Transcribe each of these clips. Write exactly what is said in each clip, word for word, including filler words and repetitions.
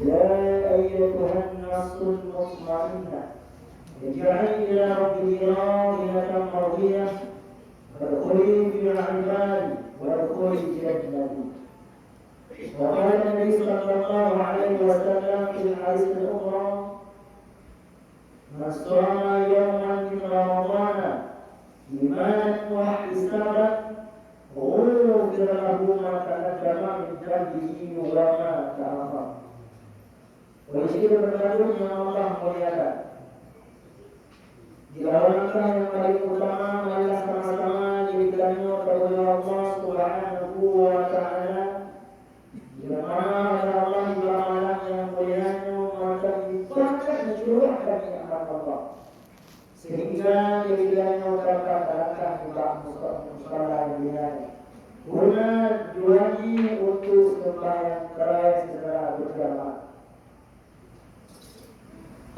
يا أيتها النفس المطمئنة، ارجعي إلى ربك راضية مرضية، فادخلي في عبادي وادخلي جنتي. وقال النبي صلى الله عليه وسلم في الحديث الأخرى: من صام يوما من رمضان إيمانا واحتسابا غفر له ما تقدم من ذنبه وما تأخر. Puji syukur bagi Allah Mulia. Di awal langkah nyang paleng utama, marilah sama-sama geutanyoe tapujoe Allah Subhanahu wa Ta'ala. Di mana Allah di malam nyang mulia nyoe mantong limpahkan syukur kami akan Allah, sehingga geutanyoe dapat langkah nibak musala dunia guna tujuan untuk sembahyang tarawih secara berjamaah.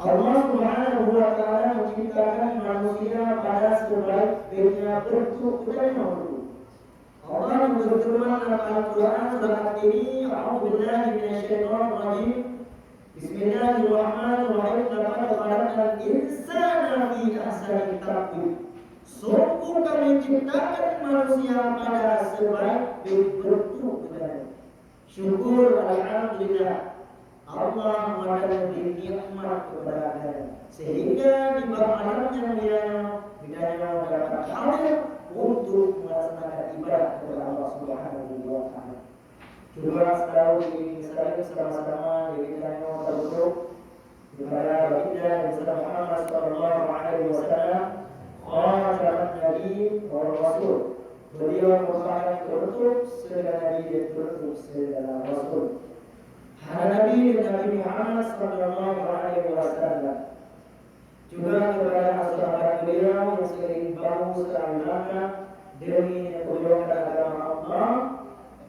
Allah Subhanahu wa Ta'ala menciptakan manusia pada sebaik-baiknya bentuk geutanyoe. Allah berfirman dalam Al-Quran surah At-Tini, "A'udzubillahi minasyaitonirrajim. Bismillahirrahmanirrahim. Laqad khalaqnal insana fi ahsani taqwim." Sungguh Kami ciptakan manusia pada sebaik-baik bentuk geutanyoe. Syukur, alhamdulillah, Allah mantong bri nikmat kepada geutanyoe, sehingga di malam nyang mulia nyoe geutanyoe dapat hadir untuk melaksanakan ibadah kepada Allah Subhanahu wa Ta'ala. Cuba sekarang ini, sekarang sama-sama geutanyoe taduek kepada Baginda Nabi Muhammad sallallahu alaihi wasallam, khataman nabi wa rasul. Beliau merupakan penutup segala nabi dan penutup segala rasul. Hana nabi dan Nabi Muhammad sallallahu alaihi wasallam. Juga kepada sahabat beliau yang seiring bahu seulama demi memperjuangkan agama Allah,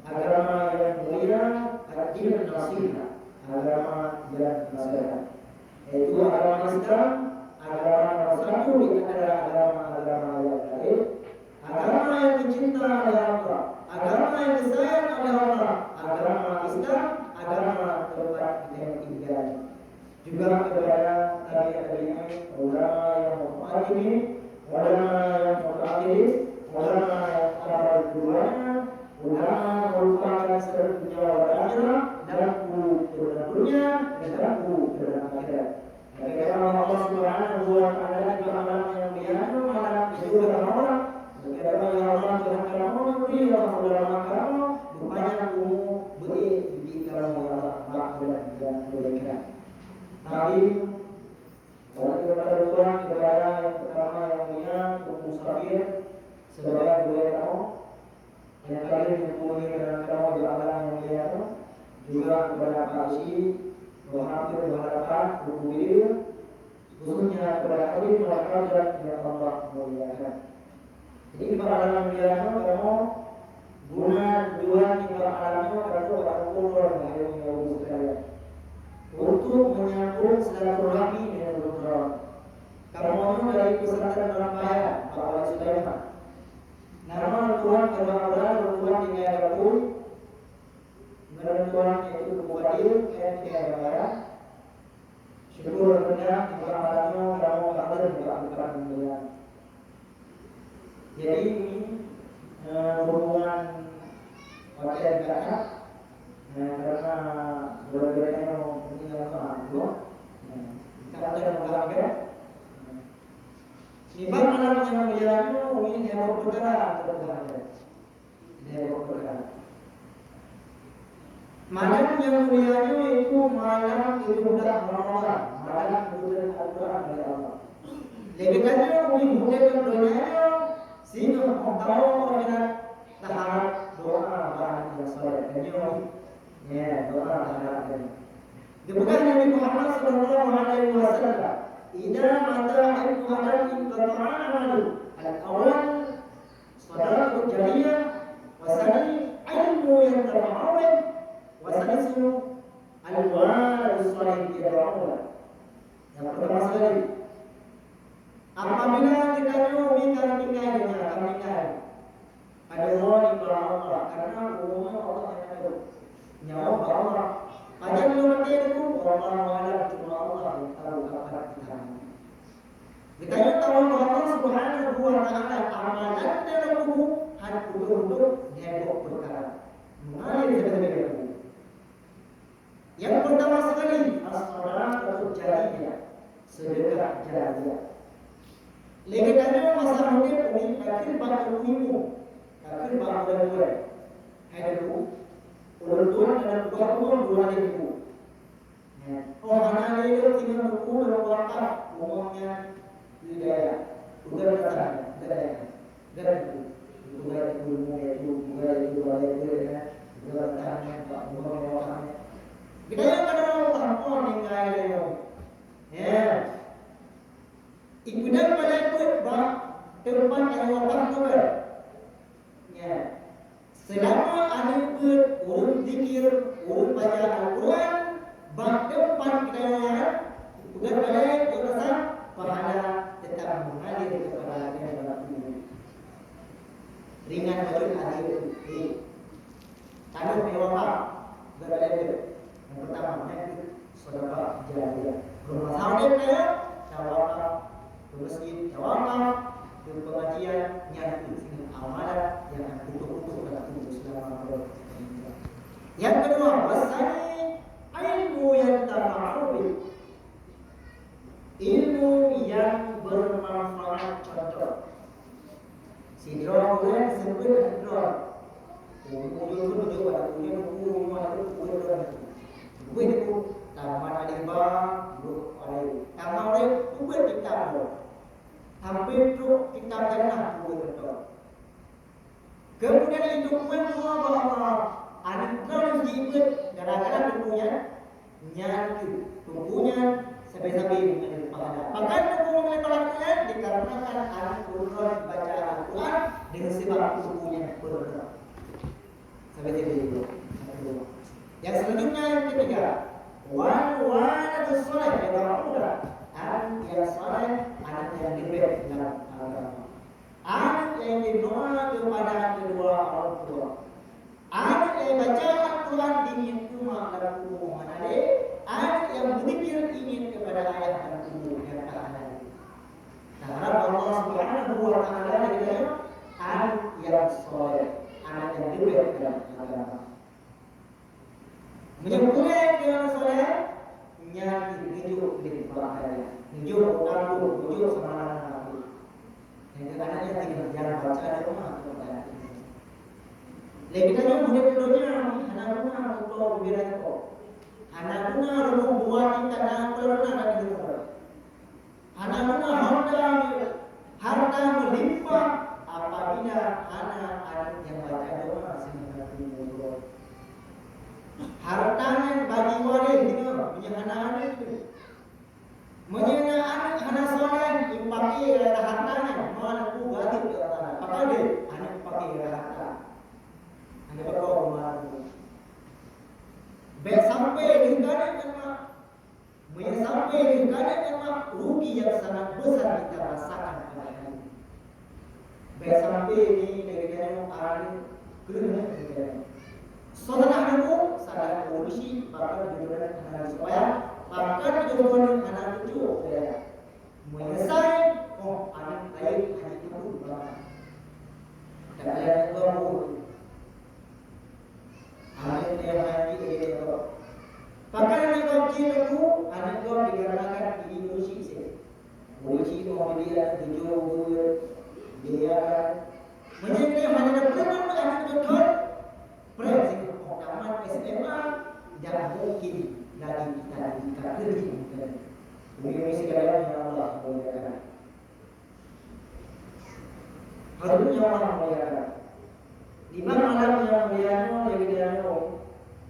agama yang mulia, ad-din nasiha, agama yang nasihat. Yaitu agama Islam, agama nomor satu di antara agama-agama yang lain, agama yang dicinta oleh Allah, agama yang disayang oleh Allah, agama Islam, agama tempat kita tinggal. Juga kepada tabi'in, ulama yang mutaqaddimin, ulama yang mutaakhirin, ulama yang pada keduanya, ulama merupakan sumber nyawa akhirat, dan buku dalam dunia, dan buku dalam akhirat. Bagi Allah Subhanahu wa Ta'ala di malam yang mulia, malam itu adalah malam. Bagi Allah, ya Allah, Tuhan kamu, beri Allah ulama kamu, berpanjang umur, beri didik kamu, ya Allah, bak bulan yang mulia. Tapi, oleh kepada Tuhan, kepada yang pertama yang mulia, Teungku Musafir, sebagai gurèe kamu, yang kalian mempunyai dalam kamu di alam yang mulia itu, juga kepada Pak Haji, Muhammad Muhammad, Teungku Bidir, khususnya kepada Habib Muhammad yang Allah muliakan. Jadi, di alam mulia itu, kamu guna tujuan di alam itu, kamu akan kumpul dari yang sekalian. Untuk menyambung silaturahmi dengan Ramadan. Kamu itu dari pesantren Rampayan, Pak Wali Sulaiman. Nama tuan kedua orang, tuan tinggal di Gapui. Menurut tuan itu Bupati, M K Rampayan. Syukur rendah, di alam itu, kamu hadir di tempat mulia. Jadi, ini, eh, hubungan hotel Jakarta, eh, karena berbedanya ini apa, dua. Eh, kita ada yang melanggar. Di malam yang mulia itu, ini yang berbicara tentang Malam nyang mulia nyoe itu malam tujoh blah Ramadhan, malam turun Al-Quran dari Allah. Lé geutanyoe ubit udép lam donya nyoe, singoh meukawen ngon taharap doa bak aneuk nyang saleh. Tanyoe, ya, doa taharap tanyoe. Geupeugah Nabi Muhammad sallallahu alaihi wasallam, "Idza mata ibnu Adam inqata'a amaluhu." Al-awwal, sadaqah jariyah, wa tsani, ilmu yuntafa'u bih, wa tsalisu, al-waladus shalih yad'u lah. Yang pertama sekali, apabila kita nyoe meninggai dunia, ka meninggai, ada wali ba Allah, karena umurnya Allah yang atur. Nyawa ba Allah. Pajan nyoe maté, Wallahu a'lam, cuma Allah nyang tahu kapan kita mati. Geutanyoe tahu bahwa Allah Subhanahu wa Ta'ala amalan dalam kubur hana untuk-untuk. Nyang pertama sekali, as-sadaqatul jariyah, sedekah jariyah. Lé geutanyoe masa udeb uroe nyoe ka kheun bak ibu-ibu, ka kheun bak gurée-gurée. Hai teungku, ulôn tuan dalam dua puluh dua ribu. Oh, hana lé lôn tinggai buku dalam wakaf, umum nyan keu dayah. Peugah datang, peugah dayah. Peugah buku. Peugah buku, peugah buku, peugah buku, peugah datang, peugah umum wakaf. Geutanyoe ka dalam wakaf, oh, ninggai lé nyoe. Ya. Ipeudong balée peuet bak teumpat nyang wakaf keubah. Nyan. Seulama aneuk peuet ureuëng zikir, ureuëng baca Al-Quran, bak teumpat geutanyoe nyan, ipeudong balée peuet rasa, pahala teutap mengalir keupada geutanyoe bak geutanyoe. Ringan bacut aneuk peuet. Tanoh nyang wakaf, ipeudong balée peuet. Nyang pertama, nyan keuh Sedekah jariyah. Rumah sakit kaya, tawakaf. Ke masjid, tawakaf. Ke pengajian, nyan pun sini amalan nyang akan putôh-putôh dalam tubuh selama berapa. Yang kedua, wasani ilmu yang tafa'u bih. Ilmu yang bermanfaat, contoh. Sidroe ureuëng seumeubeuet sidroe. Ujong-ujong pun ujong ada ujong buku ujong ada buku ujong ada buku. Buku itu tamat alif ba, buku ada. Tamat alif buku kitab tu. Sampai trok kitab jannah buku betul. Kemudian itu pun dua bahwa anak kau jibeuet gara-gara buku nyan. Nyan keuh, teungku nyan sabe-sabe meungalir pahala. Bahkan teungku meungalir pahala nyan dikarenakan aneuk ureueng baca Al-Quran deungon sabab teungku nyan peureuleueh. Sabe-sabe. Yang selanjutnya, yang ketiga, wal waladus shalih yad'u lahu. Aneuk nyang saleh, aneuk nyang leubeh lam agama. Aneuk nyang jinoe keupada keudua orang tua. Aneuk nyang baca Al-Quran di miet umat lam kubu hana lé. Aneuk nyang beuzikir ingat keupada ayah lam kubu nyang ka hana lé. Taharap Allah Subhanahu wa Ta'ala dari aneuk nyang saleh, aneuk nyang leubeh dalam agama. Meunyoe gurée nyang saleh, nyan geujok lé bak dayah. Geujok u kampung, geujok sama aneuk. Nyang keu aneuk nyan tinggai jalan baca doa kepada aneuk nyan. Lé geutanyoe udeb donya hana guna meututoe bubé lakoe. Hana guna rumoh dua tingkat na peue na ka dideungoe. Hana guna harta, harta meulimpah apabila hana aneuk nyang baca doa sehingga tumbuh. Harta nyan bagi waréh deungoe meunyoe hana aneuk. Meunyoe na aneuk hana saleh, ipaké rata harta nyan, mana ku gadeuh rata. Pakai deh, aneuk paké rata harta. Aneuk pakai rumah. Bèk sampai deungon aneuk nyan mak. Meunyoe sampai di keuadaan nyan, rugi nyang sangat besar kita rasakan pada hari ini. Bèk sampai ni dari keuadaan hari keuneuk kita. Salah nunggu, salah urusi, bahkan kebetulan hana supaya, bahkan kebetulan hana lucu, ya. Menyesai, oh, anak lain hanya itu pun bahkan. Dan ada yang tahu. Aneuk nyang hana jeuet lagèe nyan gob. Pakon aneuk gob jeuet laju, aneuk gob dikarenakan idi ureueng chik seh. Ureueng chik mau jadi aneuk tujoh buleuen, dia kan. Meunyoe dia hana ada peurumoh aneuk beutôi, preh singoh tamat S M A, dan mungkin lagi kita di kaki. Umi-umi sekalian yang Allah muliakan. Hadirin yang Allah muliakan. Di malam nyang mulia nyoe, lagèe nyoe,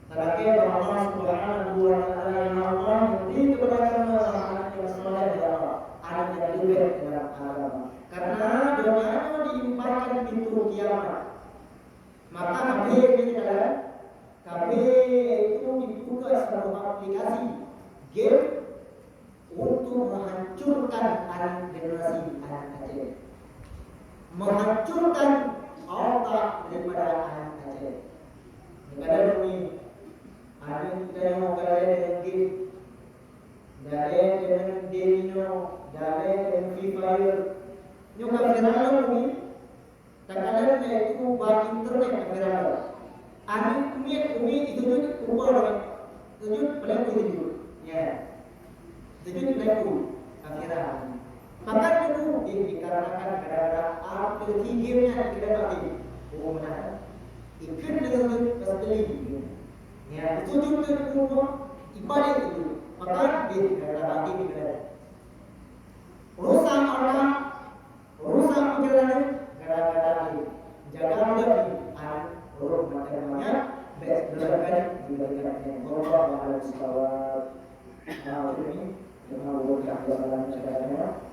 talakèe bak Allah Subhanahu wa Ta'ala, "Ya Allah, bri keupada kami aneuk nyang saleh, ya Allah, aneuk nyang leubeh dalam agama." Karena donya nyoe diimpakan pintoe kiamat. Maka habéh nyoe, saudara, habéh itu dibuka sebuah aplikasi game untuk menghancurkan anak generasi anak Aceh. Menghancurkan otak daripada anak Aceh. Kadang ni, ada kita yang mau kalian yang game, Dalé deungon domino, dalé deungon Free Fire. Nyoe ka viral lom umi. Takalon lé itu bak internet ka viral lom. Aneuk miet umi itu jeuet umpama jeuet pelaku itu. Ya. Itu jeuet pelaku ka viral. Maka itu di-, dikarenakan gara-gara aplikasi game-nya tidak mati. Oh, benar. Ikut dengan itu pasti. Ya, itu juga itu ibadah itu. Maka di gara-gara game ibadah. Rusak anak, rusak pikiran, gara-gara game. Jaga mulut ni, anak, roh macam mana, best belajar diberikan. Wallahu a'lam bishawab. Nah, ini, ini bukan jalan caranya.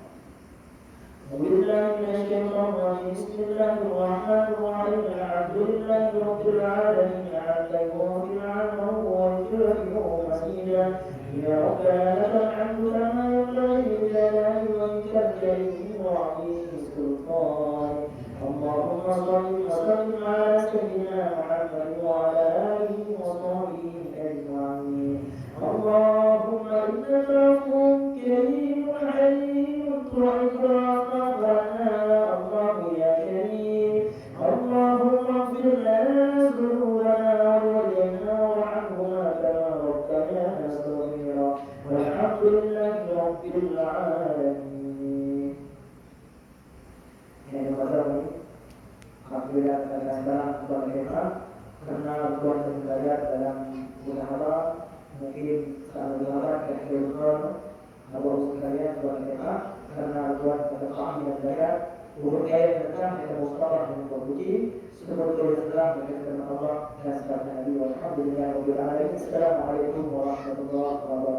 أعوذ بالله من الشيطان الرجيم. بسم الله الرحمن الرحيم. الحمد لله رب العالمين، حمدا يوافي نعمه ويكافئ مزيده. يا ربنا لك الحمد كما ينبغي لجلال وجهك الكريم وعظيم سلطانك. اللهم صل وسلم على سيدنا محمد وعلى آله وصحبه أجمعين. اللهم إنك عفو كريم حليم تحب العفو فاعف عنا. الله يا كريم. اللهم اغفر لنا ذنوبنا ووالدينا وارحمهما كما ربيانا صغيرا. والحمد لله رب العالمين. Yang pertama, apabila kita sedang berdoa, karena buat berdoa dalam usaha, mungkin saat usaha kita berdoa, Bapak Ibu sekalian, buat kita, karena buat berdoa yang berdoa, urut air datang dari Mustafa dan Bapak Puji, sebetulnya sedang berdoa Allah dan sekarang Nabi. Alhamdulillah Rabbil Alamin. Assalamualaikum warahmatullahi wabarakatuh.